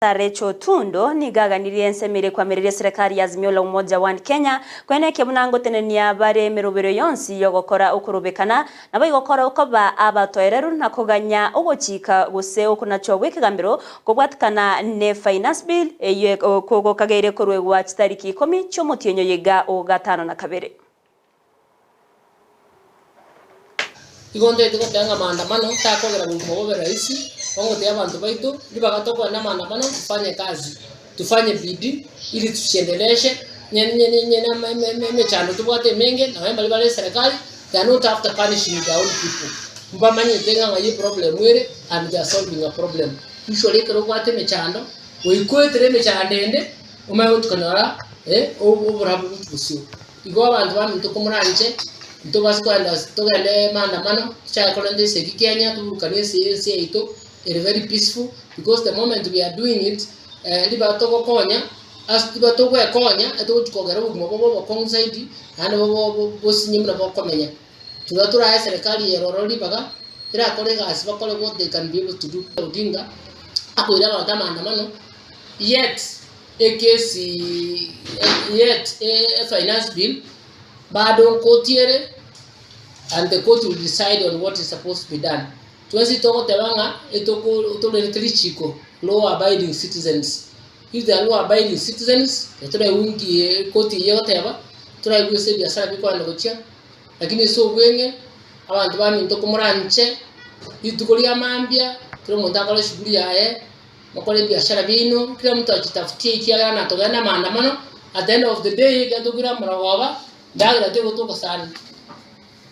Rachel Otundo nigo aganirie ensemo ere kwamireria eserekari ya Azimio la Umoja One Kenya koenekia buna ngotenenia bare emeroberio yonsi yogokora okorobekana naboigo gokora okoba abatoereru na koganya ogochika gose okonachwa gwekegambero kobwatikana ne Finance Bill eyio kogokageire koruegwa chitariki ikomi chiomotienyi oyo iga o gatano na kabere. Igo ntoete goteba ng'a maandamano takogera bogima bobe rahisi, ogotebia abanto baito, ribaga tokogenda maandamano tufanye kazi, tufanye bidii ili tuchiendeleshe nye nye nye na eme eme emechando tobwate emenge, nonye baria bare eserekari, they are not after punishing their own people, mbamanyete ng'a ng'ai eproblem ere and they are solving a problem. Usually ekero obwate emechando, goika oetere emechando ende, omanye gochi konyora oborabu gochi bosio. Igo abanto baminto komoranche, ntobase kogenda togende maandamano, tochake korenta esegi Kenya, toburukanie ase ense yaito ere very peaceful, because the moment we are doing it, ribaga togokonya ase ribaga togwekonya etogochi kogera obogima bobe obokong'u zaidi, naende bobe bosinye buna bokomenya. Tiga torae eserekari eye ororo ribaga, erakore egasi bakore what they can be able to do. Odinga akoira abanto amaandamano yet ekesi yet efinance bill bado nkoti ere and the court will decide on what is supposed to be done. Twensi togoteba ng'a etoko torerete richiko law abiding citizens, if they are law abiding citizens, toraigwe nki ekoti eyio egoteba, toraigwe ase ebiasara bikogenda gochia, lakini ase obweng'e abanto baminto komoranche rituko ria mambia, kera omonto akore eshughuli yaye. Mokore ebiashara biaino, kera omonto achitafutie ekiagera natogende amaandamano, at the end of the day ekero tokoira amarogoba, endagera tegotoka sana.